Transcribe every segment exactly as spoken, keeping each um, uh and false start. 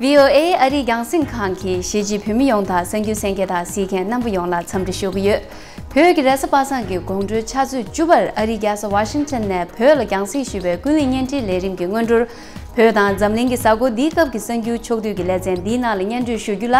བྷི་ཨོ་ཨེ་ཨ་རིའི་རྒྱང་སྲིང་ཁང་གིས་གཞིས་བྱེས་བོད་མི་ཡོངས་དང་གསར་འགྱུར་གསན་མཁན་དང་གཟིགས་མཁན་རྣམ་པ་ཡོངས་ལ་འཚམས་འདྲི་ཞུ་གི་ཡོད། བོད་ཀྱི་རེས་གཟའ་པ་སངས་ཀྱི་དགོང་དྲོའི་ཆུ་ཚོད་བཅུ་པར་ཨ་རིའི་རྒྱལ་ས་ཝ་ཤིང་ཊོན་ནས་བོད་ལ་རྒྱང་སྲིང་ཞུས་པའི་ཀུན་གླེང་བརྙན་འཕྲིན་ལས་རིམ་གྱི་སྔོན་འགྲོར། བོད་དང་འཛམ་གླིང་གི་གཟའ་འཁོར་འདིའི་སྐབས་ཀྱི་གསར་འགྱུར་ཕྱོགས་བསྡུས་ཀྱི་ལེ་ཚན་འདིའི་ནང་ལ་སྙན་སྒྲོན་ཞུ་རྒྱུ་ལ།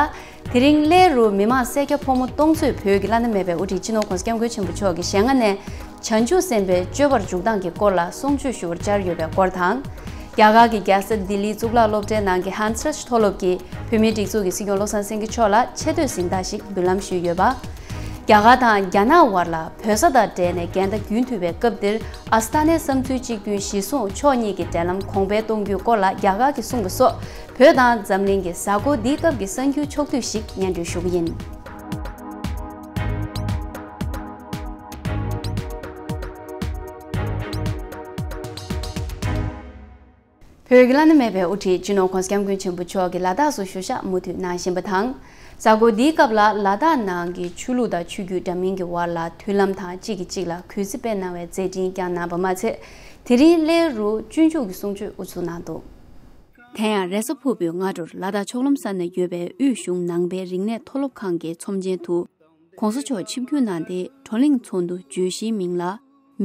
དེ་རིང་སླེ་རུ་མི་མང་སེར་སྐྱ་ཕོ་མོ་སྟོང་ཚོས་བོད་ཀྱི་བླ་ན་མེད་པའི་དབུ་ཁྲིད་སྤྱི་ནོར་༸གོང་ས་༸སྐྱབས་མགོན་ཆེན་པོ་མཆོག་གི་ཞལ་སྔ་ནས་བྱང་ཆུབ་སེམས་དཔའི་སྤྱོད་པར་འཇུག་སྟངས་ཀྱི་སྐོར་ལ་གསུང་ཆོས་ཞུ་བར་བཅར་ཡོད་པའི་སྐོར་དང་། རྒྱ་གར་གྱི་རྒྱལ་ས་ལྡི་ལིའི་གཙུག་ལག་སློབ་གྲྭའི་ནང་གི་ཧན་སི་རེཤ་མཐོ་སློབ་ཀྱིས་བོད་མིའི་སྒྲིག་འཛུགས་ཀྱི་སྲིད་སྐྱོང་བློ་བཟང་སེང་གེ་མཆོག་ལ་ཆེ་བསྟོད་གཟེངས་རྟགས་ཤིག་འབུལ་ལམ་ཞུས་ཡོད་པ། རྒྱ་གར་དང་རྒྱ་ནག་དབར་ལ་བོད་ས་དང་འབྲེལ་ནས་འགལ་ཟླ་རྒྱུན་མཐུད་པའི་སྐབས་འདིར། ཨ་སི་ཐ་ནའི་བསམ་ཚུལ་གཅིག་མཐུན་གཞི་བཟུང་ཕྱོགས་གཉིས་ཀྱི་འབྲེལ་ལམ་གོང་འཕེལ་གཏོང་རྒྱུའི་སྐོར་ལ་རྒྱ་གར་གྱིས་གསུངས་པ་སོགས། བོད་དང་འཛམ་གླིང་གི་གཟའ་འཁོར་འདིའི་སྐབས་ཀྱི་གསར་འགྱུར་ཕྱོགས་བསྡུས་ཤིག་སྙན་སྒྲོན་ཞུ་གི་ཡིན། བོད་ཀྱི་བླ་ན་མེད་པའི་དབུ་ཁྲིད་སྤྱི་ནོར་༸གོང་ས་༸སྐྱབས་མགོན་ཆེན་པོ་མཆོག་གིས་ལ་དྭགས་སུ་བཞུགས་ཞག་མུ་མཐུད་གནང་བཞིན་པ་དང་། གཟའ་འཁོར་འདིའི་སྐབས་ལ་ལ་དྭགས་ནང་གི་ཆོས་ལུགས་དང་ཆོས་བརྒྱུད་འདྲ་མིན་གྱི་དབར་ལ་མཐུན་ལམ་དང་གཅིག་གིས་གཅིག་ལ་གུས་བརྩི་སྤེལ་གནང་བའི་མཛད་འཕྲིན་བསྐྱངས་གནང་བ་མ་ཚད། དེ་རིང་སླེ་རུ་སྤྱོད་འཇུག་གི་གསུང་ཆོས་དབུ་འཛུགས་གནང་འདུག་དེ་ཡང་རེས་གཟའ་ཕུར་བུའི་སྔ་དྲོར་ལ་དྭགས་ཕྱོགས་ལྷུང་ས་ན་ཡོད་པའི་དབུས་གཞུང་ནང་པའི་རིག་གནས་མཐོ་སློབ་ཁང་གི་ཚོམས་ཆེན་དུ། ༸གོང་ས་མཆོག་ཆིབས་བསྒྱུར་གནང་སྟེ་བགྲོ་གླེང་ཚོགས་འདུ་བརྗོད་གཞིའི་མིང་ལ།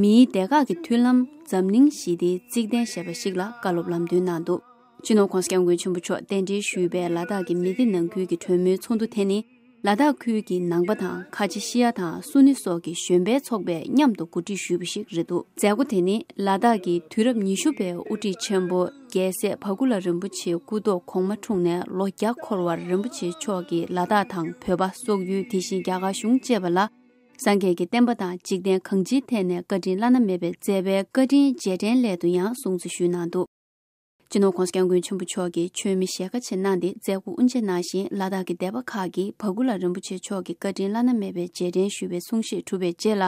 མིའི་སྡེ་ཁག་གི་མཐུན་ལམ་འཛམ་གླིང་ཞི་བདེའི་རྩིག་གདན་ཞེས་པ་ཞིག་ལ་བཀའ་སློབ་ལམ་སྟོན་གནང་འདུག་སྤྱི་ནོར་༸གོང་ས་༸སྐྱབས་མགོན་ཆེན་པོ་མཆོག་རྟེན་འབྲེལ་ཞུས་པའི་ལ་དྭགས་ཀྱི་མི་སྡེ་ནང་ཁུལ་གྱི་གྲོས་མོལ་ཚོགས་འདུ་དེ་ནི། ལ་དྭགས་ཁུལ་གྱི་ནང་པ་དང་ཁ་ཆེ་ཤི་ཡ་དང་སུ་ནི་སོགས་ཀྱི་གཞོན་པའི་ཚོགས་པས་མཉམ་དུ་གོ་སྒྲིག་ཞུས་པ་ཞིག་རེད་འདུག་མཛད་སྒོ་དེ་ནི་ལ་དྭགས་ཀྱི་དུས་རབས་ཉི་ཤུ་པའི་དབུ་ཁྲིད་ཆེན་པོ་རྒྱལ་སྲས་བ་ཀུ་ལ་རིན་པོ་ཆེའི་སྐུ་ཐོག་གོང་མ་འཁྲུངས་ནས་ལོ་བརྒྱ་འཁོར་བར་རིན་པོ་ཆེ་མཆོག་གིས་ལ་དྭགས་དང་བོད་པ། སོག་ཡུལ། དེ་བཞིན་རྒྱ་གར་གཞུང་བཅས་པ་ལ། སངས་རྒྱས་ཀྱི་བསྟན་པ་དང་འཇིག་རྟེན་གང་ཅིའི་ཐད་ནས་བཀའ་དྲིན་བླ་ན་མེད་པའི་མཛད་པའི་བཀའ་དྲིན་རྗེས་དྲན་སླད་དུ་ཡང་སྲུང་བརྩི་ཞུས་གནང་འདུག་སྤྱི་ནོར་༸གོང་ས་༸སྐྱབས་མགོན་ཆེན་པོ་མཆོག་གིས་མཆོད་མེ་ཞལ་ཁ་ཕྱེ་གནང་སྟེ་མཛད་སྒོ་དབུ་འབྱེད་གནང་ཞིང་། ལ་དྭགས་ཀྱི་སྡེ་པ་ཁག་གིས་བ་ཀུ་ལ་རིན་པོ་ཆེ་མཆོག་གི་བཀའ་དྲིན་བླ་ན་མེད་པའི་རྗེས་དྲན་ཞུ་བའི་གསུང་བཤད་གྲུབ་པའི་རྗེས་ལ།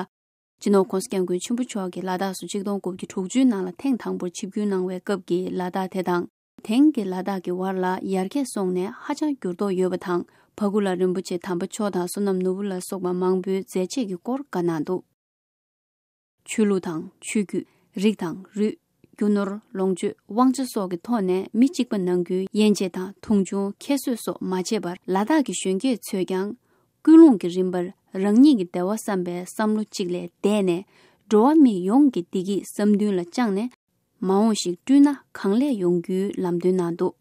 སྤྱི་ནོར་༸གོང་ས་༸སྐྱབས་མགོན་ཆེན་པོ་མཆོག་གིས་ལ་དྭགས་སུ་ཆིག་སྟོང་དགུ་བརྒྱ་དྲུག་ཅུའི་ནང་ལ་ཐེངས་དང་པོར་ཆིབས་བསྒྱུར་གནང་བའི་སྐབས་ཀྱི་ལ་དྭགས་དེ་དང་། དེང་གི་ལ་དྭགས་ཀྱི་བར་ལ་ཡར་རྒྱས་སོང་ནས་ཧ་ཅང་འགྱུར་ལྡོག་ཡོད་པ་དང་། བ་ཀུ་ལ་རིན་པོ་ཆེ་དམ་པ་མཆོག་དང་བསོད་ནམས་ནོར་བུ་ལ་སོགས་པ་མང་པོའི་མཛད་རྗེས་ཀྱི་སྐོར་བཀའ་གནང་འདུག་ཆོས་ལུགས་དང་ཆོས་བརྒྱུད། རིགས་དང་རུས། རྒྱུ་ནོར། ལོངས་སྤྱོད། དབང་ཆ་སོགས་ཀྱི་ཐོག་ནས་མི་གཅིག་པ་ནང་ཁུལ་དབྱེ་འབྱེད་དང་མཐོང་ཆུང་ཁྱད་གསོད་སོགས་མ་བྱས་པར། ལ་དྭགས་ཀྱི་གཞོན་སྐྱེས་ཚོས་ཀྱང་ཀུན་སློང་གི་རིམ་པར་རང་ཉིད་ཀྱི་བདེ་བ་བསམ་པའི་བསམ་བློ་གཅིག་ལས་འདས་ནས། འགྲོ་བ་མི་ཡོངས་ཀྱི་བདེ་སྐྱིད་བསམ་མདུན་ལ་བཅངས་ནས། མ་འོངས་ཤིག་བསྐྲུན་ན་གང་ལེགས་ཡོང་རྒྱུའི་ལམ་སྟོན་གནང་འདུག་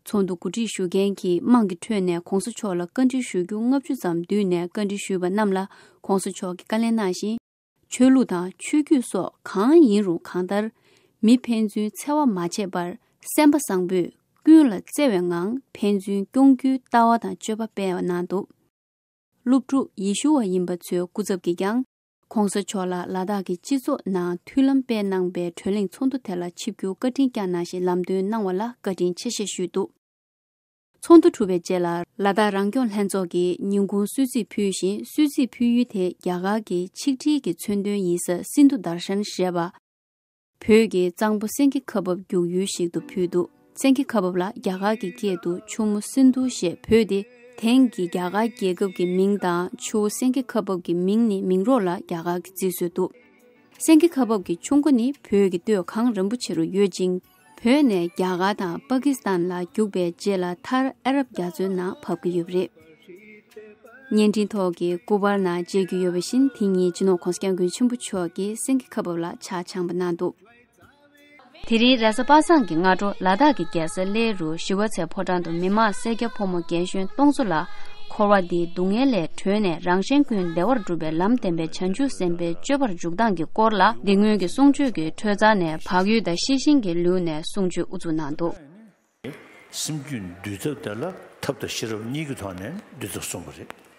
ཚོགས་འདུ་གོ་སྒྲིག་ཞུ་མཁན་གྱིས་དམངས་ཀྱི་ཁྲོད་ནས་༸གོང་ས་མཆོག་ལ་བཀའ་འདྲི་ཞུ་རྒྱུ་ལྔ་བཅུ་ཙམ་བསྡུས་ནས་བཀའ་འདྲི་ཞུས་པ་རྣམས་ལ་༸གོང་ས་མཆོག་གིས་བཀའ་ལན་གནང་ཞིང་། ཆོས་ལུགས་དང་ཆོས་བརྒྱུད་སོགས་གང་ཡིན་རུང་གང་ལྟར། མི་ཕན་ཚུན་འཚེ་བ་མ་བྱས་པར། སེམས་པ་བཟང་པོས་ཀུན་ལ་བརྩེ་བའི་ངང་ཕན་ཚུན་སྐྱོང་རྒྱུའི་ལྟ་བ་དང་སྤྱོད་པ་སྤེལ་བ་གནང་འདུག་སློབ་ཕྲུག་ཡེ་ཤུ་བ་ཡིན་པ་ཚོའི་སྐུ་ཚབ་ཀྱིས་ཀྱང་། ༸གོང་ས་མཆོག་ལ་ལ་དྭགས་ཀྱི་སྤྱི་ཚོགས་ནང་མཐུན་ལམ་སྤེལ་གནང་པའི་བགྲོ་གླེང་ཚོགས་འདུ་དེ་ལ་ཆིབས་བསྒྱུར་བཀའ་དྲིན་བསྐྱངས་གནང་ཞིང་ལམ་སྟོན་གནང་བ་ལ་བཀའ་དྲིན་ཆེ་ཞེས་ཞུས་འདུག་ཚོགས་འདུ་གྲུབ་པའི་རྗེས་ལ་ལ་དྭགས་རང་སྐྱོང་ལྷན་ཚོགས་ཀྱིས་ཉིན་གུང་གསོལ་ཚིགས་ཕུལ་ཞིང་། གསོལ་ཚིགས་ཕུལ་ཡུལ་དེ་རྒྱ་གར་གྱི་ཆིག་སྒྲིལ་གྱི་མཚོན་དོན་ཡིན་ས་སིན་དྷུ་དར་ཤན་ཞེས་པ། བོད་ཀྱི་གཙང་པོ་སེང་གེ་ཁ་འབབ་རྒྱུག་ཡུལ་ཞིག་ཏུ་ཕུལ་འདུག་སེང་གེ་ཁ་འབབ་ལ་རྒྱ་གར་གྱི་སྐད་དུ་ཆུ་མོ་སིན་དྷུ་ཞེས་འབོད་དེ། དེང་གི་རྒྱ་གར་རྒྱལ་ཁབ་ཀྱི་མིང་དང་ཆུ་བོ་སེང་གེ་ཁ་འབབ་ཀྱི་མིང་ནི་མིང་རོགས་ལ་རྒྱ་གར་གྱིས་བརྩི་སྲོལ་འདུག་སེང་གེ་ཁ་འབབ་ཀྱི་ཆུ་མགོ་ནི་བོད་ཀྱི་སྟོད་གངས་རིན་པོ་ཆེ་རུ་ཡོད་ཅིང་། བོད་ནས་རྒྱ་གར་དང་པ་ཀི་སི་ཐན་ལ་རྒྱུག་པའི་རྗེས་ལ་མཐར་ཨ་རབ་རྒྱ་མཚོའི་ནང་བབས་ཀྱི་ཡོད་པ་རེད། བརྙན་འཕྲིན་ཐོག་གི་སྐུ་པར་ནང་མཇལ་རྒྱུ་ཡོད་པ་བཞིན། དེ་ཉིན་སྤྱི་ནོར་༸གོང་ས་༸སྐྱབས་མགོན་ཆེན་པོ་མཆོག་གིས་སེང་གེ་ཁ་འབབ་ལ་ཕྱག་འཆང་བ་གནང་འདུག་དེ་རིང་རེས་གཟའ་པ་སངས་ཀྱི་སྔ་དྲོ་ལ་དྭགས་ཀྱི་རྒྱལ་ས་གླེ་རུ་ཞི་བ་འཚོའི་ཕོ་བྲང་དུ་མི་མང་སེར་སྐྱ་ཕོ་མོ་རྒན་གཞོན་སྟོང་ཚོ་ལ། འཁོར་བ་འདིའི་སྡུག་བསྔལ་ལས་གྲོལ་ནས་རང་གཞན་ཀུན་བདེ་བར་སྒྲུབ་པའི་ལམ་བསྟན་པའི་བྱང་ཆུབ་སེམས་དཔའི་སྤྱོད་པར་འཇུག་སྟངས་ཀྱི་སྐོར་ལ། འདི་སྔོན་གྱི་གསུང་ཆོས་ཀྱི་འཕྲོས་ཚར་ནས་བག་ཡོད་དང་ཤེས་བཞིན་གྱི་ལེའུ་ནས་གསུང་ཆོས་དབུ་འཛུགས་གནང་འདུག་སེམས་རྒྱུད་འདུལ་ཐབས་དེ་ལ་ཐབས་དང་ཤེས་རབ་གཉིས་ཀྱི་ཐོག་ནས་འདུལ་ཐབས་གསུངས་པ་རེད།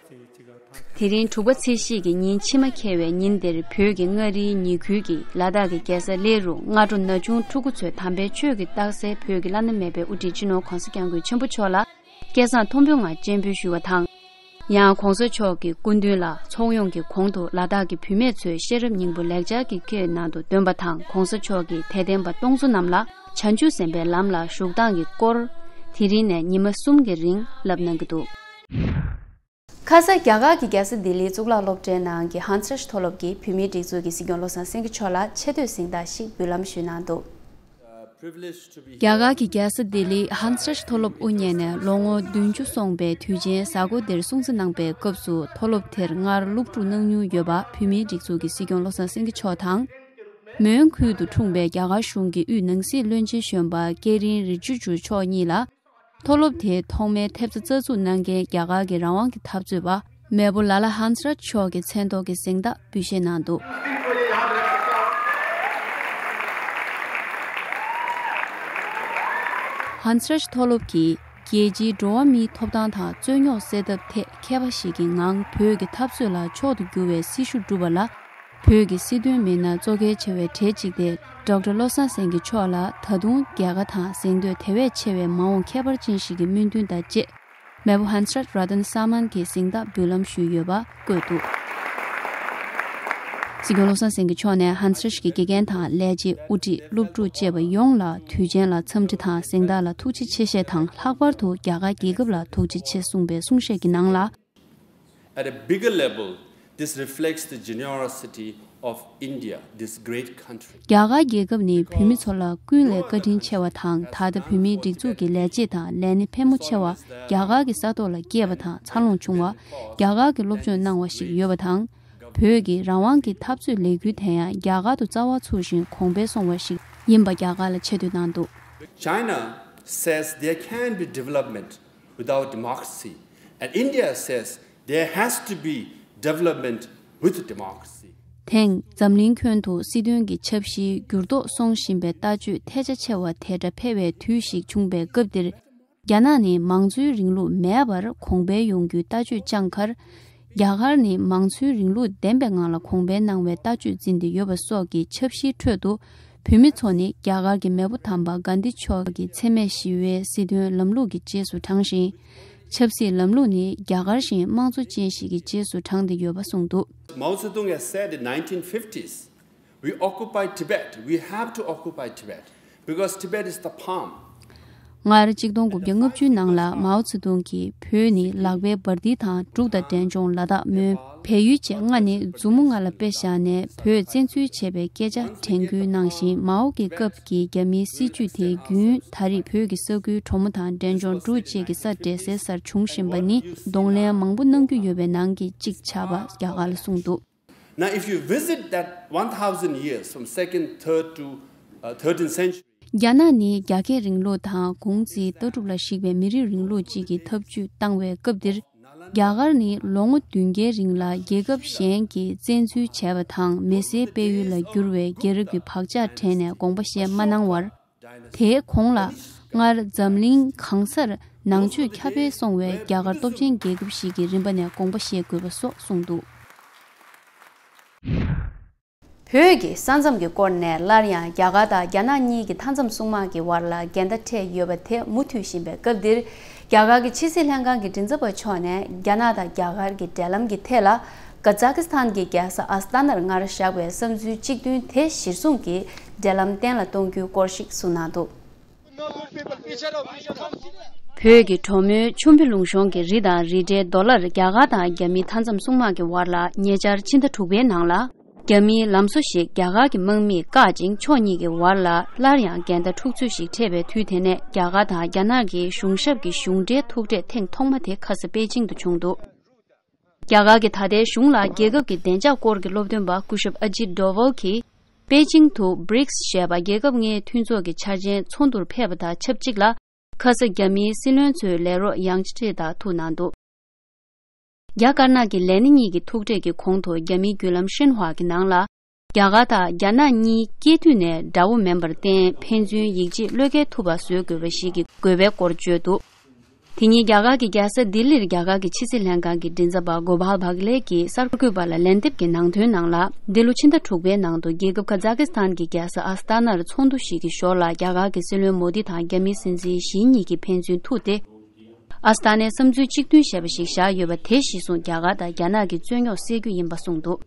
དེ་རིང་དྲུག་པ་ཚེས་བཞི་གི་ཉིན་ཕྱི་མ་འཁེལ་བའི་ཉིན་དེར། བོད་ཀྱི་མངའ་རིས་ཉེ་ཁུལ་གྱི་ལ་དྭགས་ཀྱི་རྒྱལ་ས་གླེ་རུ་སྔ་དྲོ་ན་ཆུང་ཕྲུ་གུ་ཚོས་དམ་པའི་ཆོས་ཀྱི་རྟགས་གསལ་བོད་ཀྱི་བླ་ན་མེད་པའི་དབུ་ཁྲིད་སྤྱི་ནོར་༸གོང་ས་༸སྐྱབས་མགོན་ཆེན་པོ་མཆོག་ལ་སྐལ་བཟང་མཐོན་པོའི་ངང་སྤྱན་འབུལ་ཞུས་པ་དང་། ཡང་༸གོང་ས་མཆོག་གི་སྐུ་མདུན་ལ་ཚོགས་ཡོང་གི་གོང་དུ་ལ་དྭགས་ཀྱི་བུད་མེད་ཚོས་ཤེས་རབ་སྙིང་པོ་ལེགས་སྦྱར་གྱི་སྐད་ནང་དུ་འདོན་པ་དང་། ༸གོང་ས་མཆོག་གིས་དད་ལྡན་པ་སྟོང་ཚོ་རྣམས་ལ་བྱང་ཆུབ་སེམས་དཔའི་ལམ་ལ་ཞུགས་སྟངས་ཀྱི་སྐོར། དེ་རིང་ནས་ཉི་མ་གསུམ་གྱི་རིང་བསླབ་གནང་གི་འདུག་ཁ་ས་རྒྱ་གར་གྱི་རྒྱལ་ས་ལྡི་ལིའི་གཙུག་ལག་སློབ་གྲྭའི་ནང་གི་ཧན་སི་རེཤ་མཐོ་སློབ་ཀྱིས་བོད་མིའི་སྒྲིག་འཛུགས་ཀྱི་སྲིད་སྐྱོང་བློ་བཟང་སེང་གེ་མཆོག་ལ་ཆེ་བསྟོད་གཟེངས་རྟགས་ཤིག་འབུལ་ལམ་ཞུས་གནང་འདུག་རྒྱ་གར་གྱི་རྒྱལ་ས་ལྡི་ལིའི་ཧན་སི་རཱཇ་མཐོ་སློབ་དབུ་བརྙེས་ནས་ལོ་ངོ་བདུན་ཅུ་སོང་པའི་དུས་ཆེན་གཟའ་འཁོར་འདིར་སྲུང་བརྩི་གནང་པའི་སྐབས་སུ། མཐོ་སློབ་དེར་སྔར་སློབ་ཕྲུག་གནང་མྱོང་ཡོད་པ་བོད་མིའི་སྒྲིག་འཛུགས་ཀྱི་སྲིད་སྐྱོང་བློ་བཟང་སེང་གེ་མཆོག་དང་། མོན་ཁུལ་དུ་འཁྲུངས་པའི་རྒྱ་གར་གཞུང་གི་དབུས་ནང་སྲིད་བློན་ཆེན་གཞོན་པ་ཀེ་རིན་རི་ཇི་ཇུ་མཆོག་གཉིས་ལ། མཐོ་སློབ་དེའི་ཐོག་མའི་ཐེབས་རྩ་རྩ་འཛུགས་གནང་མཁན་རྒྱ་གར་གྱི་རང་དབང་གི་འཐབ་རྩོད་པ་མེས་པོ་ལ་ལ་ཧན་སི་རཱཇ་མཆོག་གི་མཚན་ཐོག་གི་གཟེངས་རྟགས་འབུལ་བཞེས་གནང་འདུག་ཧན་སི་རཱཇ་མཐོ་སློབ་ཀྱིས་རྒྱལ་སྤྱིའི་འགྲོ་བ་མིའི་ཐོབ་ཐང་དང་རྩོད་རྙོག་སེལ་ཐབས་ཐད་མཁས་པ་ཞིག་གི་ངང་བོད་ཀྱི་འཐབ་རྩོད་ལ་མཆོག་ཏུ་གྱུར་བའི་སྲི་ཞུ་བསྒྲུབས་པ་ལ། བོད་ཀྱི་སྲིད་དོན་མི་སྣ་གཙོ་གལ་ཆེ་བའི་གྲས་གཅིག་སྟེ། ཌོག་ཊར་བློ་བཟང་སེང་གེ་མཆོག་ལ་ད་དུང་རྒྱལ་ཁ་དང་གཟེངས་བསྟོད་དེ་བས་ཆེ་བའི་མ་འོངས་ཁྱད་པར་ཅན་ཞིག་གི་སྨོན་འདུན་དང་བཅས། མེས་པོ་ཧན་སི་རཱཇ་ར་ཏན་ས་མན་གྱིས་གཟེངས་རྟགས་འབུལ་ལམ་ཞུས་ཡོད་པ་བཀོད་འདུག་སྲིད་སྐྱོང་བློ་བཟང་སེང་གེ་མཆོག་ནས་ཧན་སི་རཱཇ་གྱི་དགེ་རྒན་དང་ལས་བྱེད། དབུ་ཁྲིད། སློབ་ཕྲུག་བཅས་པ་ཡོངས་ལ་དུས་ཆེན་ལ་འཚམས་འདྲི་དང་གཟེངས་རྟགས་ལ་ཐུགས་རྗེ་ཆེ་ཞེས་དང་། ལྷག་པར་དུ་རྒྱ་གར་རྒྱལ་ཁབ་ལ་ཐུགས་རྗེ་ཆེ་གསུངས་པའི་གསུང་བཤད་ཀྱི་ནང་ལ། At a bigger level, this reflects the generosity of India, this great country. རྒྱ་གར་རྒྱལ་ཁབ་ནི་བོད་མི་ཚོ་ལ་ཀུན་ལས་བཀའ་དྲིན་ཆེ་བ་དང་། ད་ལྟ་བོད་མིའི་སྒྲིག་འཛུགས་ཀྱི་ལས་བྱེད་དང་ལས་སྣེ་ཕལ་མོ་ཆེ་བ་རྒྱ་གར་གྱི་ས་ཐོག་ལ་སྐྱེས་པ་དང་། འཚར་ལོངས་བྱུང་བ། རྒྱ་གར་གྱི་སློབ་སྦྱོང་གནང་བ་ཞིག་ཡོད་པ་དང་། བོད་ཀྱི་རང་དབང་གི་འཐབ་རྩོད་ལས་འགུལ་དེ་ཡང་རྒྱ་གར་དུ་རྩ་བ་ཚུགས་ཤིང་གོང་འཕེལ་སོང་བ་ཞིག་ཡིན་པ་རྒྱ་གར་ལ་ཆེ་བསྟོད་གནང་འདུག China says there can be development without democracy, and India says there has to be development with democracy. ཐེངས་འཛམ་གླིང་ཁྱོན་དུ་སྲིད་དོན་གྱི་ཆབ་གཞིའི་འགྱུར་ལྡོག་སོང་བཞིན་པའི་ལྟ་སྤྱོད་ཐལ་ཆ་ཆེ་བ་དེ་འདྲ་འཕེལ་བའི་དུས་ཤིག་བྱུང་བའི་སྐབས་འདིར། རྒྱ་ནག་ནི་མང་གཙོའི་རིང་ལུགས་མེད་པར་གོང་འཕེལ་ཡོང་རྒྱུའི་ལྟ་སྤྱོད་བཅངས་ཁར། རྒྱ་གར་ནི་མང་གཙོའི་རིང་ལུགས་ལྡན་པའི་ངང་ལ་གོང་འཕེལ་གནང་བའི་ལྟ་སྤྱོད་འཛིན་བསྡད་ཡོད་པ་སོགས་ཀྱི་ཆབ་གཞིའི་ཁྲོད་དུ། བོད་མི་ཚོ་ནི་རྒྱ་གར་གྱི་མེས་པོ་དམ་པ་གྷན་དྷི་མཆོག་གི་འཚེ་མེད་ཞི་བའི་སྲིད་དོན་ལམ་ལུགས་ཀྱི་རྗེས་སུ་འབྲངས་ཤིང་། ཆབ་སྲིད་ལམ་ལུགས་ནི་རྒྱ་གར་བཞིན་དམངས་གཙོ་ཅན་ཞིག་གི་རྗེས་སུ་འབྲངས་ཏེ་ཡོད་པ་གསུངས་འདུག Mao Zedong has said in nineteen fifties, "We occupy Tibet. We have to occupy Tibet because Tibet is the palm." སྔར་ཆིག་སྟོང་དགུ་བརྒྱ་ལྔ་བཅུའི་ནང་ལ་མའོ་ཙེ་ཏུང་གིས་བོད་ནི་ལག་པའི་འབར་མདེལ་དང་འབྲུག་དང་འབྲས་ལྗོངས་ལ་དྭགས་མོན། བལ་ཡུལ་བཅས་ལྔ་ནི་མཛུབ་མོ་ལྔ་ལ་དཔེ་བཞག་ནས་བོད་བཙན་འཛུལ་བྱས་པའི་སྐད་ཆ་དྲན་སྐུལ་གནང་ཞིང་། མའོ་གི་སྐབས་ཀྱི་རྒྱ་མིའི་སྲིད་ཇུས་དེའི་རྒྱུན་ད་རེས་བོད་ཀྱི་ས་ཁུལ་གྲོ་མོ་དང་འབྲས་ལྗོངས་འབྲུག་བཅས་ཀྱི་ས་འདྲེས་སའི་སར་འབྱུང་བཞིན་པ་ནི་གདོང་ལེན་མང་པོ་གནང་རྒྱུ་ཡོད་པའི་ནང་གི་གཅིག་ཆགས་པ་རྒྱ་གར་ལ་གསུངས་འདུག Now, if you visit that one thousand years from second, third to uh, thirteenth century, རྒྱ་ནག་ནི་རྒྱ་སྐད་རིང་ལུགས་དང་གུང་ཙིའི་ལྟ་གྲུབ་ལ་གཞིགས་པའི་མི་རིགས་རིང་ལུགས་གཅིག་གི་ཐབས་ཇུས་བཏང་བའི་སྐབས་འདིར། རྒྱ་གར་ནི་ལོ་ངོ་བདུན་བརྒྱའི་རིང་ལ་རྒྱལ་ཁབ་གཞན་གྱིས་བཙན་འཛུལ་བྱས་པ་དང་མི་སེར་སྤེལ་ཡུལ་ལ་བསྒྱུར་བའི་རྒྱལ་རབས་ཀྱི་བག་ཆགས་དྲན་ནས་དགོངས་པ་བཞེས་མ་གནང་བར། དེའི་གོང་ལ། སྔར་འཛམ་གླིང་གང་སར་ནང་ཆོས་ཁྱབ་སྤེལ་སོང་བའི་རྒྱ་གར་སྟོབས་ཆེན་རྒྱལ་ཁབ་ཞིག་གི་རིམ་པ་ནས་དགོངས་པ་བཞེས་དགོས་པ་སོགས་གསུངས་འདུག་བོད་ཀྱི་ས་མཚམས་ཀྱི་སྐོར་ནས་སླར་ཡང་རྒྱ་གར་དང་རྒྱ་ནག་གཉིས་ཀྱི་མཐའ་མཚམས་སྲུང་དམག་གི་བར་ལ་འགལ་ཟླ་འཕྲད་ཡོད་པ་དེ་མུ་མཐུད་བཞིན་པའི་སྐབས་འདིར། རྒྱ་གར་གྱི་ཕྱི་སྲིད་ལྷན་ཁང་གི་མགྲིན་ཚབ་པ་མཆོག་ནས་རྒྱ་ནག་དང་རྒྱ་གར་གྱི་འབྲེལ་ལམ་གྱི་ཐད་ལ། ཀ་ཛ་ཀི་སི་ཐན་གྱི་རྒྱལ་ས་ཨ་སྟ་ནར་སྔར་བཞག་པའི་བསམ་ཚུལ་གཅིག་མཐུན་དེ་གཞིར་བཟུང་གིས་འབྲེལ་ལམ་བརྟན་ལ་གཏོང་རྒྱུའི་སྐོར་ཞིག་གསུངས་གནང་འདུག་བོད་ཀྱི་གྲོ་མོའི་ཆུ་འབུད་ལུང་གཤོང་གི་རི་དང་རི་བྲལ་རྡོ་ལར་རྒྱ་གར་དང་རྒྱ་མིའི་མཐའ་མཚམས་སྲུང་དམག་གི་བར་ལ་ཉེ་ཆར་ཕྱི་ཟླ་དྲུག་པའི་ནང་ལ། རྒྱ་མིའི་ལམ་བཟོ་ཞིག་རྒྱ་གར་གྱི་དམག་མིས་བཀག་ཅིང་ཕྱོགས་གཉིས་ཀྱི་བར་ལ་སླར་ཡང་འགལ་ཟླ་འཁྲུག་རྩོད་ཞིག་འཕྲད་པའི་དུས་དེ་ནས་རྒྱ་གར་དང་རྒྱ་ནག་གི་གཞུང་ཞབས་ཀྱི་གཞུང་འབྲེལ་ཐུག་འཕྲད་ཐེངས་ཐོག་མ་དེ་ཁ་ས་པེ་ཅིང་དུ་བྱུང་འདུག་རྒྱ་གར་གྱི་ད་ལྟའི་གཞུང་ལ་རྒྱལ་ཁབ་ཀྱི་བདེ་འཇགས་སྐོར་གྱི་སློབ་སྟོན་པ་སྐུ་ཞབས་ཨ་ཇིད་ཌོ་ཝལ་གྱིས། པེ་ཅིང་དུ་བྷི་རིགས་ཞེས་པ་རྒྱལ་ཁབ་ལྔའི་མཐུན་ཚོགས་ཀྱི་འཆར་ཅན་ཚོགས་འདུར་ཕེབས་པ་དང་ཆབས་ཅིག་ལ། ཁ་ས་རྒྱ་མིའི་སྲིད་བློན་ཚོའི་ལས་རོགས་ཡང་ཅི་ཀྲི་དང་ཐུག་གནང་འདུག་རྒྱ་དཀར་ནག་གི་ལས་སྣེ་གཉིས་ཀྱི་ཐུག་འཕྲད་ཀྱི་གོང་དུ་རྒྱ་མིའི་བརྒྱུད་ལམ་ཤིན་ཧྭ་གི་ནང་ལ། རྒྱ་གར་དང་རྒྱ་ནག་གཉིས་སྐྱེས་དུས་ནས་དགྲ་བོ་མིན་པར་བརྟེན་ཕན་ཚུན་ཡིད་ཆེས་བློས་འགེལ་ཐུབ་པ་བཟོ་དགོས་པ་ཞིག་གི་དགོས་པའི་སྐོར་བརྗོད་འདུག་དེ་ཉིན་རྒྱ་གར་གྱི་རྒྱལ་ས་ལྡི་ལིར་རྒྱ་གར་གྱི་ཕྱི་སྲིད་ལྷན་ཁང་གི་མགྲིན་ཚབ་པ་གོ་པཱལ་བྷག་ལེ་གྱིས་གསར་འགོད་པ་ལ་ལན་འདེབས་ཀྱི་ནང་དོན་ནང་ལ། འདི་ལོ་ཕྱི་ཟླ་དྲུག་པའི་ནང་དུ་རྒྱལ་ཁབ་ཁ་ཛ་ཀི་སི་ཐན་གྱི་རྒྱལ་ས་ཨ་སྟ་ནར་ཚོགས་འདུ་ཞིག་གི་ཞོར་ལ་རྒྱ་གར་གྱི་སྲིད་བློན་མོ་དི་དང་རྒྱ་མིའི་སྲིད་འཛིན་ཞི་གཉིས་ཀྱིས་ཕན་ཚུན་ཐུག་སྟེ། ཨ་སྟ་ནའི་བསམ་ཚུལ་གཅིག་མཐུན་ཞེས་པ་ཞིག་བཞག་ཡོད་པ་དེ་གཞིར་བཟུང་རྒྱ་གར་དང་རྒྱ་ནག་གི་རྩོད་རྙོག་སེལ་རྒྱུ་ཡིན་པ་གསུངས་འདུག་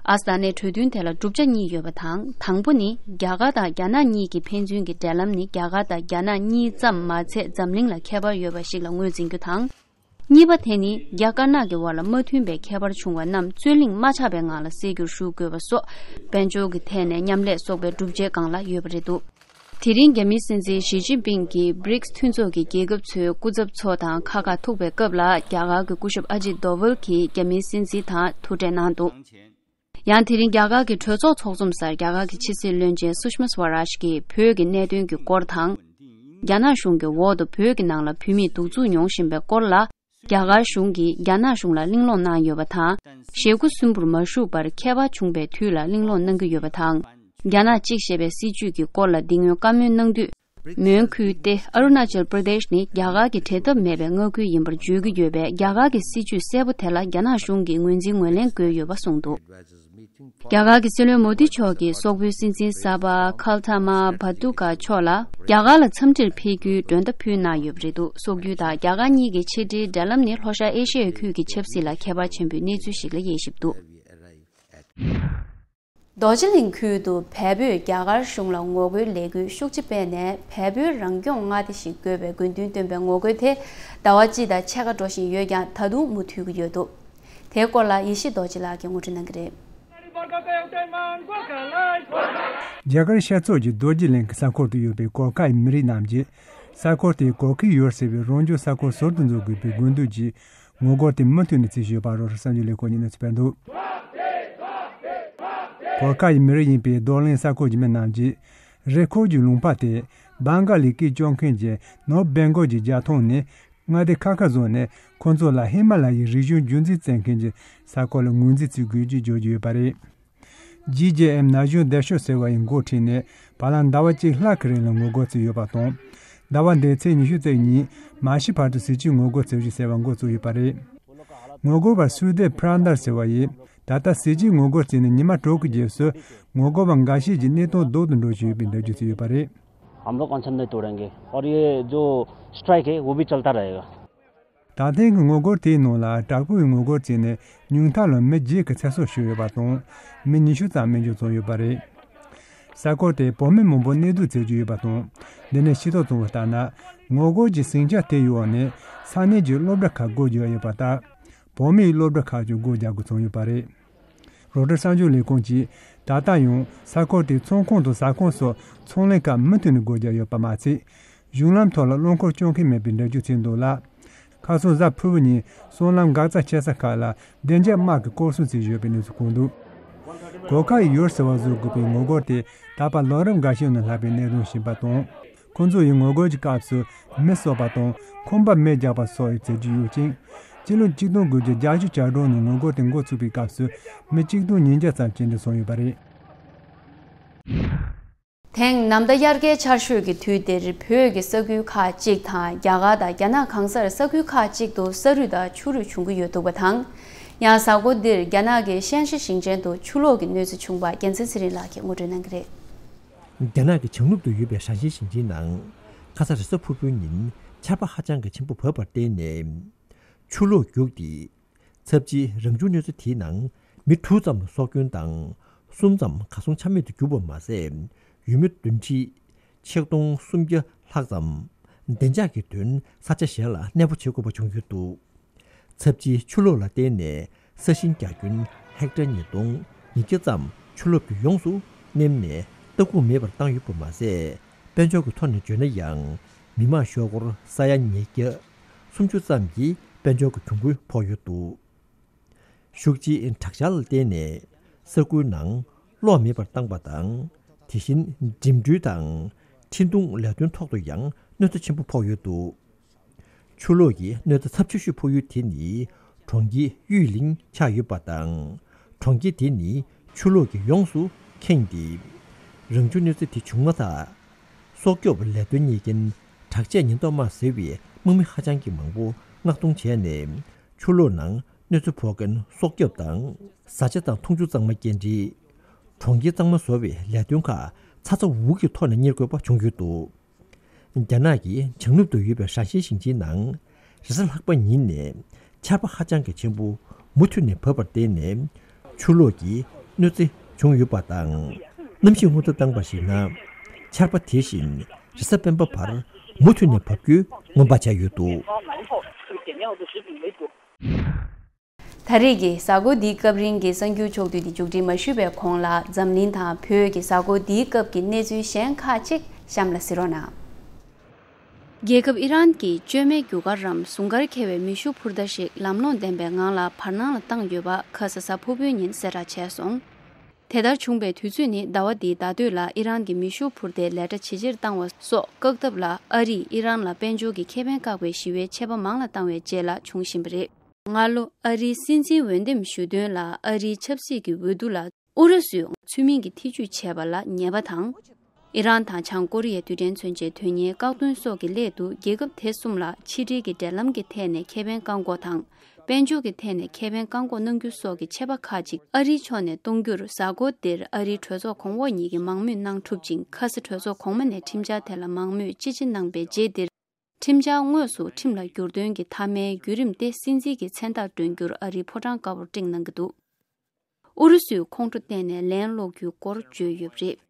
ཨ་སྟ་ནའི་གྲོས་མཐུན་དེ་ལ་གྲུབ་ཆ་གཉིས་ཡོད་པ་དང་། དང་པོ་ནི་རྒྱ་གར་དང་རྒྱ་ནག་གཉིས་ཀྱི་ཕན་ཚུན་གྱི་འབྲེལ་ལམ་ནི་རྒྱ་གར་དང་རྒྱ་ནག་གཉིས་ཙམ་མ་ཚད་འཛམ་གླིང་ལ་ཁྱད་པར་ཡོད་པ་ཞིག་ལ་ངོས་འཛིན་རྒྱུ་དང་། གཉིས་པ་དེ་ནི་རྒྱ་དཀར་ནག་གི་བར་ལ་མ་མཐུན་པའི་ཁྱད་པར་བྱུང་བ་རྣམས་རྩོད་གླེང་མ་ཆགས་པའི་ངང་ལ་སེལ་རྒྱུར་ཞུགས་དགོས་པ་སོགས་དཔལ་འབྱོར་གྱི་ཐད་ནས་མཉམ་ལས་སོགས་པའི་བསྒྲུབ་བྱའི་སྒང་ལ་ཡོད་པ་རེད་འདུག་དེ་རིང་རྒྱ་མིའི་སྲིད་འཛིན་ཞི་ཅིན་ཕིང་གིས་བྷི་རིགས་མཐུན་ཚོགས་ཀྱི་རྒྱལ་ཁབ་ཚོའི་སྐུ་ཚབ་ཚོ་དང་ཁ་ཁ་ཐུག་པའི་སྐབས་ལ། རྒྱ་གར་གྱི་སྐུ་ཞབས་ཨ་ཇིད་དོ་ཝལ་གྱིས་རྒྱ་མིའི་སྲིད་འཛིན་དང་ཐུག་འཕྲད་གནང་འདུག་ཡང་དེ་རིང་རྒྱ་གར་གྱི་གྲོས་ཚོགས་ཚོགས་ཚོམས་སར་རྒྱ་གར་གྱི་ཕྱི་སྲིད་བློན་ཆེན་སུ་ཤི་མ་སུ་ཝ་རཱཇ་གྱིས་བོད་ཀྱི་གནད་དོན་གྱི་སྐོར་དང་། རྒྱ་ནག་གཞུང་གི་འོག་ཏུ་བོད་ཀྱི་ནང་ལ་བོད་མིས་གདུག་རྩུབ་མྱོང་བཞིན་པའི་སྐོར་ལ། རྒྱ་གར་གཞུང་གིས་རྒྱ་ནག་གཞུང་ལ་གླེང་སློང་གནང་ཡོད་པ་དང་། ཞེ་དགུ་གསུམ་བུར་མ་ཞུགས་པར་ཁྱད་པར་བྱུང་པའི་དུས་ལ་གླེང་སློང་གནང་གི་ཡོད་པ་དང་། རྒྱ་ནག་གཅིག་ཞེས་པའི་སྲིད་བྱུས་ཀྱི་སྐོར་ལ་འདི་སྔོན་བཀའ་མོལ་གནང་དུས། མོན་ཁུལ་ཏེ་ཨ་རུ་ན་ཅལ་པྲ་དེཤ་ནི་རྒྱ་གར་གྱི་བྲལ་ཐབས་མེད་པའི་མངའ་ཁུལ་ཡིན་པར་བརྗོད་ཀྱི་ཡོད་པས། རྒྱ་གར་གྱི་སྲིད་བྱུས་གསལ་པོ་དེ་ལ་རྒྱ་ནག་གཞུང་གིས་ངོས་འཛིན་ངོས་ལེན་དགོས་ཡོད་པ་གསུངས་འདུག་རྒྱ་གར་གྱི་སྲིད་བློན་མོ་དི་མཆོག་གིས་སོག་པོའི་སྲིད་འཛིན་གསར་པ་ཁལ་ཐ་མ་བྷ་ཏུ་ཀ་མཆོག་ལ་རྒྱ་གར་ལ་འཚམས་འདྲིར་ཕེབས་རྒྱུའི་མགྲོན་བརྡ་ཕུལ་གནང་ཡོད་པ་རེད་འདུག་སོག་ཡུལ་དང་རྒྱ་གར་གཉིས་ཀྱི་ཕྱི་འབྲེལ་འབྲེལ་ལམ་ནི་ལྷོ་ཤར་ཨེ་ཤི་ཡའི་ཁུལ་གྱི་ཆབ་སྲིད་ལ་ཁྱད་པར་ཆེན་པོའི་གནས་ཚུལ་ཞིག་ལ་དབྱེ་ཞིབ་འདུག་རྡོ་རྗེ་གླིང་ཁུལ་དུ་བལ་པོས་རྒྱ་གར་གཞུང་ལ་ངོ་རྒོལ་ལས་འགུལ་ཤུགས་ཆེ་སྤེལ་ནས། བལ་པོའི་རང་སྐྱོང་མངའ་སྡེ་ཞིག་དགོས་པའི་དགོས་འདུན་བཏོན་པའི་ངོ་རྒོལ་དེ་ཟླ་བ་གཅིག་དང་ཕྱེད་ཀ་འགྲོ་བཞིན་ཡོད་ཀྱང་། ད་དུང་མུ་མཐུད་ཀྱི་ཡོད་འདུག་དེའི་སྐོར་ལ་ཡེ་ཤེས་རྡོ་རྗེ་ལགས་ཀྱིས་ངོ་སྤྲོད་གནང་གི་རེད། རྒྱ་གར་ཤར་ཕྱོགས་ཀྱི་རྡོ་རྗེ་གླིང་གི་ས་ཁུལ་དུ་ཡོད་པའི་གོར་ཁ་ཡི་མི་རིགས་རྣམས་ཀྱིས། ས་ཁུལ་དེའི་གོར་ཁའི་ཡུལ་ཟེར་བའི་རང་བྱུང་ས་ཁུལ་ཟུར་དུ་འཛུགས་དགོས་པའི་དགོས་འདུན་གྱིས། ངོ་རྒོལ་དེ་མུ་མཐུད་ནས་བྱེད་བཞིན་ཡོད་པ། རོ་ཧྲི་གསར་འགྱུར་ལས་ཁུངས་ཀྱིས་གནས་ཚུལ་སྤེལ་འདུག་གོར་ཁ་ཡི་མི་རིགས་ཡིན་པའི་རྡོར་གླིང་ས་ཁུལ་གྱི་མི་རྣམས་ཀྱིས། རི་ཁུལ་གྱི་ལུང་པ་དེ་བང་ག་ལི་སྐད་སྐྱོན་མཁན་གྱི་ནོར་བྷེང་གོལ་གྱི་རྒྱལ་ཐང་ནས་མངའ་སྡེ་ཁག་ཁག་བཟུང་ནས། ཁོ་ཚོ་ལ་ཧི་མ་ལ་ཡའི་རིག་གཞུང་རྒྱུན་འཛིན་བྱེད་མཁན་གྱི་ས་ཁུལ་ལ་ངོས་འཛིན་བྱེད་དགོས་ཀྱི་བརྗོད་ཀྱི་ཡོད་པ་རེད། ཇི་ཇེ་ཨེམ་ན་གཞོན་བདེ་ཤོག་ཟེར་བ་ཡིས་འགོ་ཁྲིད་ནས། བར་ལམ་ཟླ་བ་གཅིག་ལྷག་གི་རིང་ལ་ངོ་རྒོལ་བྱས་ཡོད་པ་དང་། ཟླ་བ་འདིའི་ཚེས་ཉི་ཤུ་རྩ་གཉིས་མ་ཤི་བར་དུ་ཟས་བཅད་ངོ་རྒོལ་བྱེད་རྒྱུ་ཟེར་བ་འགོ་བཙུགས་ཡོད་པ་རེད། ངོ་རྒོལ་བ་སུ་དེབ་ཕྲ་འདར་ཟེར་བ་ཡིས། ད་ལྟ་ཟས་བཅད་ངོ་རྒོལ་བྱས་ནས་ཉི་མ་དྲུག་གི་རྗེས་སུ། ངོ་རྒོལ་བ་འགའ་ཤས་ཀྱི་གནས་སྟངས་སྡུག་ཏུ་འགྲོ་བཞིན་ཡོད་པའི་འགྲེལ་བརྗོད་བྱས་ཡོད་པ་རེད། हम लोग अनशन नहीं तोड़ेंगे और ये जो स्ट्राइक है वो भी चलता रहेगा। ད་ཐེངས་ཀྱི་ངོ་རྒོལ་དེའི་ནང་ལ་དྲག་པོའི་ངོ་རྒོལ་བྱས་ནས། ཉུང་མཐའ་ལ་མི་བརྒྱད་ཀྱི་ཚེ་སྲོག་ཤོར་ཡོད་པ་དང་། མི་ཉི་ཤུ་ཙམ་མེ་མཆོད་བཏང་ཡོད་པ་རེད། ས་ཁུལ་དེར་བོད་མི་མང་པོ་གནས་སྡོད་བྱེད་ཀྱི་ཡོད་པ་དང་། འདི་ནས་ཤེས་རྟོགས་བྱུང་བ་ལྟར་ན། ངོ་རྒོལ་གྱི་ཟིང་ཆ་དེའི་འོག་ནས་ས་གནས་ཀྱི་སློབ་གྲྭ་ཁག་སྒོ་རྒྱག་ཡོད་པ་ལྟར། བོད་མིའི་སློབ་གྲྭ་ཁག་ཀྱང་སྒོ་རྒྱག་དགོས་བྱུང་ཡོད་པ་རེད། རོའི་ཊར་གསར་འགྱུར་ལས་ཁུངས་ཀྱིས། ད་ལྟ་ཡང་ས་ཁུལ་དེའི་ཚོང་ཁང་དང་ཟ་ཁང་སོགས་ཚོང་ལས་ཁག་མུ་མཐུད་ནས་སྒོ་རྒྱག་ཡོད་པ་མ་ཚད། གཞུང་ལམ་ཐོག་ལ་རླངས་འཁོར་སྐྱོད་མཁན་མེད་པའི་འགྲེལ་བརྗོད་བྱས་འདུག་ལ། ཁ་སང་གཟའ་ཕུར་བུ་ཉིན་སྲང་ལམ་འགག་རྩ་ཆེ་ས་ཁག་ལ་བདེ་འཇགས་དམག་གིས་སྐོར་སྲུང་བྱས་ཡོད་པའི་གནས་ཚུལ་གོ་འདུག་གོར་ཁ་ཡི་ཡུལ་ཟེར་བ་བཟོ་དགོས་པའི་ངོ་རྒོལ་དེ་ད་བར་ལོ་རབས་འགའ་ཤས་ནང་ལྷག་པའི་གནད་དོན་ཞིག་ཡིན་པ་དང་། ཁོང་ཚོ་ཡིས་ངོ་རྒོལ་གྱི་སྐབས་སུ་མི་གསོད་པ་དང་ཁང་པར་མེ་བརྒྱབ་པ་སོགས་ཡང་བྱེད་ཀྱི་ཡོད་ཅིང་། སྤྱི་ལོ་ཆིག་སྟོང་དགུ་བརྒྱ་བརྒྱད་ཅུ་གྱ་གྲངས་ནས་ངོ་རྒོལ་དེ་འགོ་ཚུགས་པའི་སྐབས་སུ་མི་གཅིག་སྟོང་ཉིས་བརྒྱ་ཙམ་ཅིག་འདས་སོང་ཡོད་པ་རེད། དེང་ནམ་ཟླ་དབྱར་ཁའི་ཆར་ཞོད་ཀྱི་དུས་འདིར་བོད་ཀྱི་ས་ཁུལ་ཁག་ཅིག་དང་རྒྱ་གར་དང་རྒྱ་ནག་གང་སར་ས་ཁུལ་ཁག་ཅིག་ཏུ་ས་རུད་དང་ཆུ་རུད་བྱུང་གི་ཡོད་འདུག་པ་དང་། ཡང་གཟའ་འཁོར་འདིར་རྒྱ་ནག་གི་ཤན་ཤི་ཞིང་ཆེན་དུ་ཆུ་ལོག་གི་གནོད་འཚེ་བྱུང་བ་རྒྱལ་མཚན་ཚེ་རིང་ལགས་ཀྱིས་ངོ་སྤྲོད་གནང་གི་རེད། རྒྱ་ནག་གི་བྱང་ནུབ་ཏུ་ཡོད་པའི་ཧྲན་ཤིན་ཞིང་ཆེན་ནང་ཁ་ས་རེས་གཟའ་ཕུར་བུའི་ཉིན་ཆར་པ་ཧ་ཅང་གི་ཆེན་པོ་བབས་པར་བརྟེན་ནས་ཆུ་ལོག་རྒྱུགས་ཏེ། ཚབས་ཆེའི་རང་བྱུང་གནོད་འཚེ་དེའི་ནང་མི་དྲུག་ཙམ་ལ་སྲོག་སྐྱོན་དང་གསུམ་ཙམ་གར་སོང་ཆ་མེད་དུ་གྱུར་པ་མ་ཟད། ཡུལ་མི་བདུན་ཁྲི། ཆིག་སྟོང་སུམ་བརྒྱ་ལྷག་ཙམ་བདེ་འཇགས་ཀྱི་དོན་ས་ཆ་གཞན་ལ་གནས་སྤོ་བྱེད་དགོས་པ་བྱུང་ཡོད་འདུག་ཚབས་ཆེའི་ཆུ་ལོག་ལ་བརྟེན་ནས་ས་ཞིང་རྒྱ་ཁྱོན་ཧེག་ཊར་ཉིས་སྟོང་ཉིས་བརྒྱ་ཙམ་ཆུ་རླབས་ཀྱིས་ཡོངས་སུ་མནན་ནས་ལྟ་སྐུལ་མེད་པར་བཏང་ཡོད་པ་མ་ཟད། དཔལ་འབྱོར་གྱི་ཐོག་ནས་བརྗོད་ན་ཡང་མི་མང་ཤོག་སྒོར་ས་ཡ་ཉིས་བརྒྱ་སུམ་ཅུ་ཙམ་གྱི་དཔལ་འབྱོར་གྱི་གྱོང་གུན་ཕོག་ཡོད་འདུག་ཤུགས་ཆེའི་དྲག་ཆར་ལ་བརྟེན་ནས་ས་ཁུལ་ནང་གློག་མེད་པར་བཏང་པ་དང་། དེ་བཞིན་འགྲིམ་འགྲུལ་དང་འཕྲིན་གཏོང་ལས་དོན་ཐོག་ཏུ་ཡང་གནོད་འཚེ་ཆེན་པོ་ཕོག་ཡོད་འདུག་ཆུ་ལོག་གི་གནོད་འཚེ་ཚབས་ཆེ་ཤོས་ཕོག་ཡུལ་དེ་ནི་གྲོང་ཁྱེར་གཡུས་གླིང་ཆགས་ཡོད་པ་དང་། གྲོང་ཁྱེར་དེ་ནི་ཆུ་ལོག་གིས་ཡོངས་སུ་ཁེངས་ཏེ། རང་བྱུང་གནོད་འཚེ་དེ་བྱུང་མ་ཐག་སྲོག་སྐྱོབ་ལས་དོན་གཉེར་མཁན་དྲག་ཆས་ཉེན་རྟོག་དམག་ཟེར་བའི་དམག་མི་ཧ་ཅང་གི་མང་པོ་མངགས་གཏོང་བྱས་ནས་ཆུ་ལོག་ནང་གནོད་འཚེ་ཕོག་མཁན་སྲོག་སྐྱོབ་དང་བཟའ་བཅའ་དང་འཐུང་ཆུ་གཙང་མ་སྐྱེལ་འདྲེན། གྲོང་ཁྱེར་གཙང་མ་བཟོ་བའི་ལས་དོན་ཁག་ཚ་ཚ་འུར་འུར་གྱི་ཐོག་ནས་གཉེར་དགོས་པ་བྱུང་ཡོད་འདུག་རྒྱ་ནག་གི་བྱང་ནུབ་ཏུ་ཡོད་པའི་ཧྲན་ཤིན་ཞིང་ཆེན་ནང་རེས་གཟའ་ལྷག་པ་ཉིན་ནས་ཆར་པ་ཧ་ཅང་གི་ཆེན་པོ་མུ་མཐུད་ནས་བབས་པར་བརྟེན་ནས་ཆུ་ལོག་གི་གནོད་འཚེ་བྱུང་ཡོད་པ་དང་། གནམ་གཤིས་སྔོན་བརྡ་བཏང་པར་གཞིགས་ན། ཆར་པ་དེ་བཞིན་རེས་གཟའ་སྤེན་པ་བར་མུ་མཐུད་ནས་བབས་རྒྱུའི་སྔོན་དཔག་བྱས་ཡོད་འདུག་ད་རེས་ཀྱི་གཟའ་འཁོར་འདིའི་སྐབས་རིང་གི་གསར་འགྱུར་ཕྱོགས་བསྡུས་འདི་མཇུག་སྒྲིལ་མ་ཞུས་པའི་གོང་ལ། འཛམ་གླིང་དང་བོད་ཀྱི་གཟའ་འཁོར་འདིའི་སྐབས་ཀྱི་གནས་ཚུལ་གཞན་ཁག་ཅིག་ གཤམ་ལ་གཟིགས་རོགས་གནང་། རྒྱལ་ཁབ་ཨི་རན་གྱིས་བཅོས་མའི་རྒྱུ་སྐར་རམ་ཟུང་སྐར་འཁེལ་བའི་མེ་ཤུགས་འཕུར་མདའ་ཞིག་ལམ་ལྷོང་ལྡན་པའི་ངང་ལ་བར་སྣང་ལ་བཏང་ཡོད་པ་ཁ་ས་གཟའ་ཕུར་བུའི་ཉིན་གསལ་བསྒྲགས་བྱས་སོང་། དེ་ལྟར་བྱུང་བའི་དུས་ཚོད་ནི་ཟླ་བ་འདིའི་ཟླ་སྟོད་ལ་ཨི་རན་གྱི་མེ་ཤུགས་འཕུར་མདའི་ལས་གྲྭ་ཇེ་ཆེར་བཏང་བ་སོགས་བཀག་ཐབས་ལ་ཨ་རིས་ཨི་རན་ལ་དཔལ་འབྱོར་གྱི་ཁེ་ཕན་བཀག་པའི་ཞི་བའི་ཆད་པ་མང་ལ་བཏང་བའི་རྗེས་ལ་བྱུང་བཞིན་པ་རེད། སྔ་ལོ་ཨ་རིའི་སྲིད་འཛིན་འོས་འདེམས་ཞུ་དོན་ལ་ཨ་རིའི་ཆབ་སྲིད་ཀྱི་འོས་བསྡུ་ལ་ཨུ་རུ་སུས་ཚུལ་མིན་གྱི་ཐེ་ཇུས་བྱས་པ་ལ་ཉེས་པ་དང་། ཨི་རན་དང་བྱང་ཀོ་རི་ཡའི་རྡུལ་ཕྲན་མཚོན་ཆའི་དོན་གཉེར་བཀག་སྡོམ་སོགས་ཀྱི་སླད་དུ་རྒྱལ་ཁབ་དེ་གསུམ་ལ་ཕྱི་འབྲེལ་གྱི་འབྲེལ་ལམ་གྱི་ཐད་ནས་ཁེ་ཕན་བཀག་འགོག་དང་། དཔལ་འབྱོར་གྱི་ཐད་ནས་ཁེ་ཕན་བཀག་འགོག་གནང་རྒྱུ་སོགས་ཀྱི་ཆད་པ་ཁག་ཅིག་ཨ་རིའི་ཕྱོགས་ནས་གཏོང་རྒྱུར་གཟའ་འཁོར་འདིར་ཨ་རིའི་གྲོས་ཚོགས་གོང་འོག་གཉིས་ཀྱིས་མང་མོས་གནང་གྲུབ་ཅིང་། ཁ་ས་གྲོས་ཚོགས་གོང་མ་ནས་ཁྲིམས་འཆར་དེ་ལ་མང་མོས་དཔྱད་ཞིབ་གནང་པའི་རྗེས་འདིར། ཁྲིམས་འཆར་དངོས་སུ་ཁྲིམས་ལ་བསྒྱུར་འདོན་གྱི་མཐའ་མའི་བརྒྱུད་རིམ་སྟེ། སྲིད་འཛིན་གྱི་མཚན་རྟགས་སྒྲོན་རྒྱུར་ཨ་རིའི་ཕོ་བྲང་དཀར་པོར་བཀྲིན་གནང་གི་འདུག་ཨུ་རུ་སུས་ཁོང་ཁྲོ་བསྟན་ནས་ལན་སློག་རྒྱུའི་སྐོར་བརྗོད་ཡོད་པ་རེད།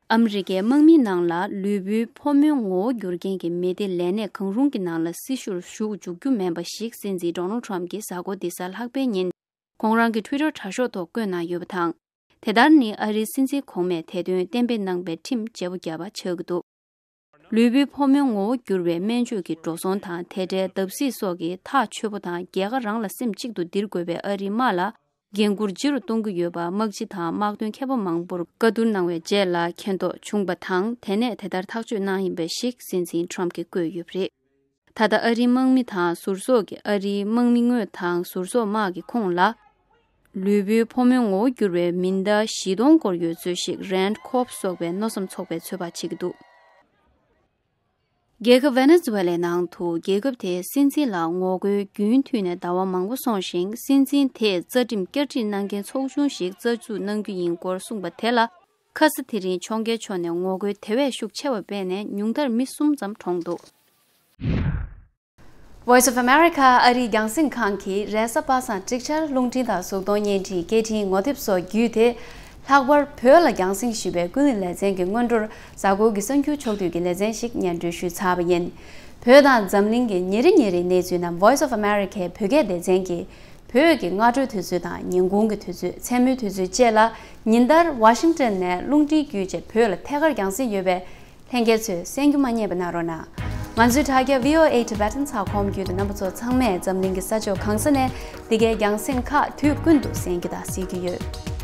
ཨ་མི་རི་ཀའི་དམག་མིའི་ནང་ལ་ལུས་པོའི་ཕོ་མོའི་ངོ་བོ་བསྒྱུར་མཁན་གྱི་མི་སྡེ་ལས་གནས་གང་རུང་གི་ནང་ལ་སྲི་ཞུར་ཞུགས་འཇུག་རྒྱུ་མིན་པ་ཞིག་སྲིད་འཛིན་ཌོ་ནལ་ཊམ་གྱིས་གཟའ་འཁོར་འདི་གཟའ་ལྷག་པའི་ཉིན་ཁོང་རང་གི་ཊུའི་ཊར་དྲ་ཤོག་ཐོག་བཀོད་གནང་ཡོད་པ་དང་། དེ་ལྟར་ནི་ཨ་རིའི་སྲིད་འཛིན་གོང་མས་དེ་དོན་གཏན་འབེབས་གནང་པའི་ཁྲིམས་བརྗེ་པོ་བརྒྱབ་པ་ཆགས་ཀྱི་འདུག་ལུས་པོའི་ཕོ་མོའི་ངོ་བོ་བསྒྱུར་བའི་སྨན་བཅོས་ཀྱི་འགྲོ་སོང་དང་། དེ་འབྲེལ་བརྡབ་གསིག་སོགས་ཀྱི་ཐག་ཆོད་པོ་དང་། རྒྱལ་ཁ་རང་ལ་སེམས་གཅིག་ཏུ་ལྡིར་དགོས་པའི་ཨ་རིའི་དམག་ལ་འགན་འཁུར་ལྗི་རུ་གཏོང་གི་ཡོད་པ་དམག་སྤྱི་དང་དམག་དོན་མཁས་པ་མང་པོར་བཀའ་བསྡུར་གནང་བའི་རྗེས་ལ་མཁྱེན་རྟོགས་བྱུང་པ་དང་། དེ་ནས་དེ་ལྟར་ཐག་གཅོད་གནང་ཡིན་པ་ཞིག་སྲིད་འཛིན་ཊམ་གྱིས་བཀོད་ཡོད་པ་རེད། ད་ལྟ་ཨ་རིའི་དམག་མི་དང་ཟུར་གསོག་གི་ཨ་རིའི་དམག་མི་དངོས་དང་ཟུར་གསོག་དམག་གི་ཁོངས་ལ། ལུས་པོའི་ཕོ་མོའི་ངོ་བོ་བསྒྱུར་བའི་མི་སྣ་བཞི་སྟོང་སྐོར་ཡོད་ཚུལ་ཞིག་རན་ཁོབ་སོགས་པའི་མནོ་བསམ་ཚོགས་པས་ཚོད་དཔག་བྱེད་ཀྱི་འདུག་རྒྱལ་ཁབ་ཝེ་ནེ་ཛུ་ཝེ་ལའི་ནང་དུ་རྒྱལ་ཁབ་དེའི་སྲིད་འཛིན་ལ་ངོ་རྒོལ་རྒྱུན་མཐུད་ནས་ཟླ་བ་མང་པོ་སོང་ཞིང་། སྲིད་འཛིན་དེས་རྩ་ཁྲིམས་བསྐྱར་སྒྲིག་གནང་མཁན་ཚོགས་ཆུང་ཞིག་རྩ་འཛུགས་གནང་རྒྱུ་ཡིན་སྐོར་གསུངས་པ་དེ་ལ། ཁ་ས་དེ་རིང་ཕྱོགས་འགལ་ཕྱོགས་ནས་ངོ་རྒོལ་དེ་བས་ཤུགས་ཆེ་བ་སྤེལ་ནས་ཉུང་མཐར་མི་གསུམ་ཙམ་གྲོངས་འདུག Voice of America ཨ་རིའི་རྒྱང་སྲིང་ཁང་གིས་རེས་གཟའ་པ་སངས་ཀྲིག་ཆར་རླུང་འཕྲིན་དང་གཟུགས་མཐོང་བརྙན་འཕྲིན་སྐད་འཕྲིན་ངོ་དེབ་སོགས་བརྒྱུད་དེ། ལྷག་པར་བོད་ལ་རྒྱང་སྲིང་ཞུས་པའི་ཀུན་གླེང་ལེ་ཚན་གྱི་སྔོན་འགྲོར་གཟའ་འཁོར་གྱི་གསར་འགྱུར་ཕྱོགས་བསྡུས་ཀྱི་ལེ་ཚན་ཞིག་སྙན་སྒྲོན་ཞུས་ཚར་བ་ཡིན། བོད་དང་འཛམ་གླིང་གི་ཉིན་རེ་ཉིན་རེའི་གནས་ཚུལ་རྣམས་Voice of Americaའི་བོད་སྐད་སྡེ་ཚན་གྱིས། བོད་ཀྱི་སྔ་དྲོའི་དུས་ཚོད་དང་ཉིན་གུང་གི་དུས་ཚོད། མཚན་མོའི་དུས་ཚོད་བཅས་ལ་ཉིན་ལྟར་ཝ་ཤིང་ཊོན་ནས་རླུང་འཕྲིན་བརྒྱུད་བཅས་བོད་ལ་ཐད་ཀར་རྒྱང་སྲིང་ཡོད་པས། ལྷན་རྒྱས་ཚོས་གསན་རྒྱུ་མ་བསྙེལ་བ་གནང་རོགས་གནང་། ང་ཚོའི་དྲ་རྒྱ་V O A Tibetan ཚགས་ཁོམ་བརྒྱུད་དུ་རྣམ་པ་ཚོ་ཚང་མས་འཛམ་གླིང་གི་ས་ཕྱོགས་གང་ས་ནས་འདི་གའི་རྒྱང་སྲིང་ཁག་དུས་ཀུན་ཏུ་གསན་རྒྱུ་དང་གཟིགས་རྒྱུ་ཡོད།